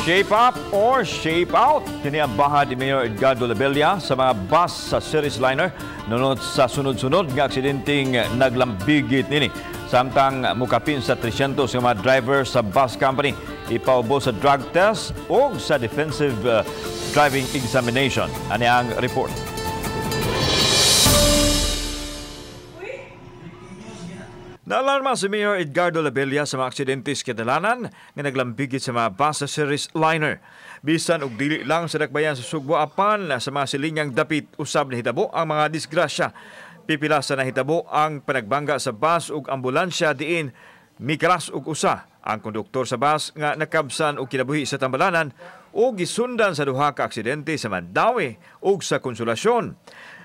Shape up or shape out. Kini ang bahad ni Mayor Edgardo Labella sa mga bus sa Ceres Liner nunot sa sunod-sunod nga aksidenteng naglambigit nini. Samtang mukapin sa 300 nga mga driver sa bus company ipaubos sa drug test o sa defensive driving examination. Ani ang report. Naalarma si Mayor Edgardo Labella sa mga aksidente sa kadalanan nga naglambigit sa mga bus sa Ceres Liner. Bisan og dili lang sa dakbayan sa Sugbo, apan sa mga silingang dapit usab nahitabo ang mga disgrasya. Pipila sa nahitabo ang panagbangga sa bus ug ambulansya diin mikalas og usa ang konduktor sa bus nga nakabsan og kinabuhi sa tambalanan o gisundan sa duha ka aksidente sa Mandaue ug sa Konsolasyon.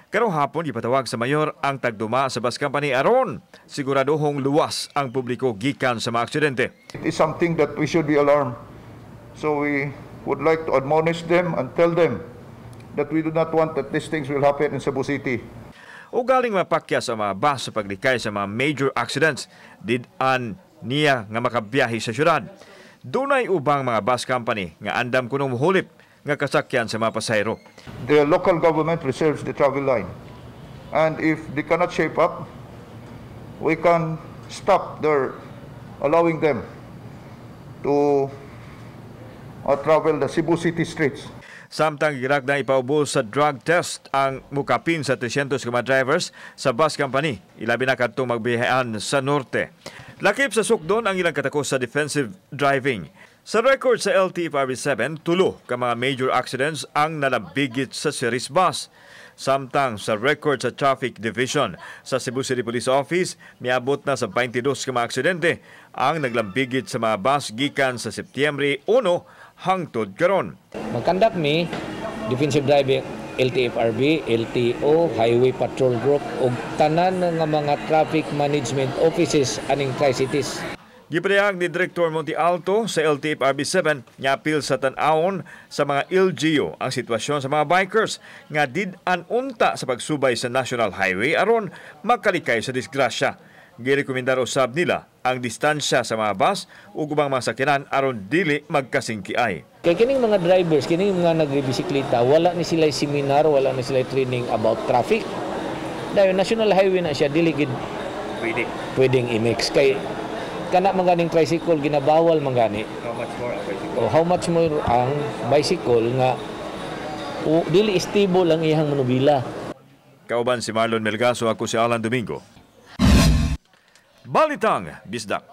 Karong hapon gipatawag sa mayor ang tagduma sa bus company aron siguradohong luwas ang publiko gikan sa mga aksidente. It is something that we should be alarmed. So we would like to admonish them and tell them that we do not want that these things will happen in Cebu City. O galing mapakya sa mga bus sa paglikay sa mga major accidents, did-an niya nga makabiyahe sa syudad. Dunay ubang mga bus company nga andam kunong muhulip nga kasakyan sa mga pasahero. The local government reserves the travel line. And if they cannot shape up, we can stop their allowing them to travel the Cebu City streets. Samtang girak na ipaubos sa drug test ang mukapin sa 300 ka mga drivers sa bus company, ilabi na kadtong magbiyahean sa norte. Lakip sa sukdon ang ilang katakos sa defensive driving. Sa record sa LTFRB 7, 3 ka mga major accidents ang nalabigit sa Ceres bus. Samtang sa record sa Traffic Division sa Cebu City Police Office, miabot na sa 22 ka mga aksidente ang naglambigit sa mga bus gikan sa Setyembre 1 hangtod karon. Mag-conduct mi defensive driving LTFRB, LTO, Highway Patrol Group ug tanan nga mga traffic management offices aning Tri-Cities. Gipadayag ni Director Monte Alto sa LTFRB 7 nga apil sa tan-awon sa mga LGU ang sitwasyon sa mga bikers nga did-an unta sa pagsubay sa National Highway aron makalikay sa disgrasya. Girekomendar usab nila ang distansya sa mga bus ug ubang mga sakyanan aron dili magkasingkiay. Kay kining mga drivers, kining mga nagbisikleta, wala ni sila seminar, wala ni sila training about traffic. Dahil national highway na siya, dili gid pwedeng i-mix. Kay kana man ganing tricycle ginabawal man gani. How much more ang bicycle? Oh, how much more ang bicycle nga dili stable ang iyang manubila. Kauban si Marlon Melgaso, ako si Alan Domingo. Balitang Bisdak.